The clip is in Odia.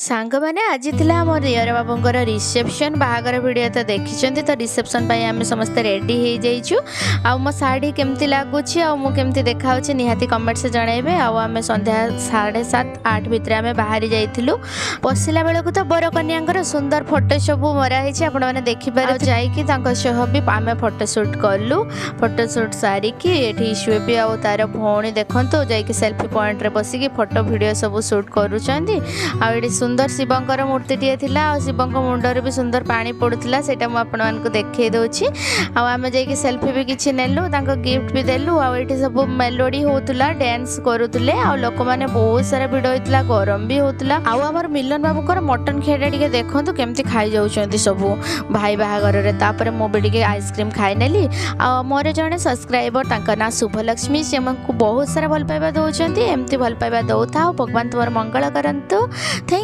ସାଙ୍ଗମାନେ, ଆଜି ଥିଲା ଆମ ଦିଅର ବାବୁଙ୍କର ରିସେପସନ୍। ବାହାଘର ଭିଡ଼ିଓ ତ ଦେଖିଛନ୍ତି। ତ ରିସେପସନ୍ ପାଇଁ ଆମେ ସମସ୍ତେ ରେଡ଼ି ହେଇଯାଇଛୁ। ଆଉ ମୋ ଶାଢ଼ୀ କେମିତି ଲାଗୁଛି ଆଉ ମୁଁ କେମିତି ଦେଖାହେଉଛି, ନିହାତି କମେଣ୍ଟରେ ଜଣାଇବେ। ଆଉ ଆମେ ସନ୍ଧ୍ୟା 7:30-8 ଭିତରେ ଆମେ ବାହାରି ଯାଇଥିଲୁ। ପଶିଲା ବେଳକୁ ତ ବର କନ୍ୟାଙ୍କର ସୁନ୍ଦର ଫଟୋ ସବୁ ମରା ହେଇଛି, ଆପଣମାନେ ଦେଖିପାରିବେ। ଯାଇକି ତାଙ୍କ ସହ ବି ଆମେ ଫଟୋ ସୁଟ୍ କଲୁ। ଫଟୋ ସୁଟ୍ ସାରିକି ଏଠି ଇଶୁବେବି ଆଉ ତାର ଭଉଣୀ ଦେଖନ୍ତୁ, ଯାଇକି ସେଲ୍ଫି ପଏଣ୍ଟରେ ବସିକି ଫଟୋ ଭିଡ଼ିଓ ସବୁ ସୁଟ୍ କରୁଛନ୍ତି। ଆଉ ଏଠି ସୁନ୍ଦର ଶିବଙ୍କର ମୂର୍ତ୍ତିଟିଏ ଥିଲା ଆଉ ଶିବଙ୍କ ମୁଣ୍ଡରେ ବି ସୁନ୍ଦର ପାଣି ପଡ଼ୁଥିଲା, ସେଇଟା ମୁଁ ଆପଣମାନଙ୍କୁ ଦେଖେଇ ଦେଉଛି। ଆଉ ଆମେ ଯାଇକି ସେଲ୍ଫି ବି କିଛି ନେଲୁ, ତାଙ୍କ ଗିଫ୍ଟ ବି ଦେଲୁ। ଆଉ ଏଠି ସବୁ ମେଲୋଡ଼ି ହେଉଥିଲା, ଡ୍ୟାନ୍ସ କରୁଥିଲେ ଆଉ ଲୋକମାନେ ବହୁତ ସାରା ଭିଡ଼ ହେଇଥିଲା, ଗରମ ବି ହେଉଥିଲା। ଆଉ ଆମର ମିଲନ ବାବୁଙ୍କର ମଟନ୍ ଖିଆଟା ଟିକେ ଦେଖନ୍ତୁ, କେମିତି ଖାଇଯାଉଛନ୍ତି ସବୁ ଭାଇ ବାହାଘରରେ। ତାପରେ ମୁଁ ବି ଟିକେ ଆଇସ୍କ୍ରିମ୍ ଖାଇନେଲି। ଆଉ ମୋର ଜଣେ ସବସ୍କ୍ରାଇବର, ତାଙ୍କ ନାଁ ଶୁଭଲକ୍ଷ୍ମୀ, ସେ ଆମକୁ ବହୁତ ସାରା ଭଲ ପାଇବା ଦେଉଛନ୍ତି। ଏମିତି ଭଲ ପାଇବା ଦେଉଥାଉ, ଭଗବାନ ତୁମର ମଙ୍ଗଳ କରନ୍ତୁ। Thank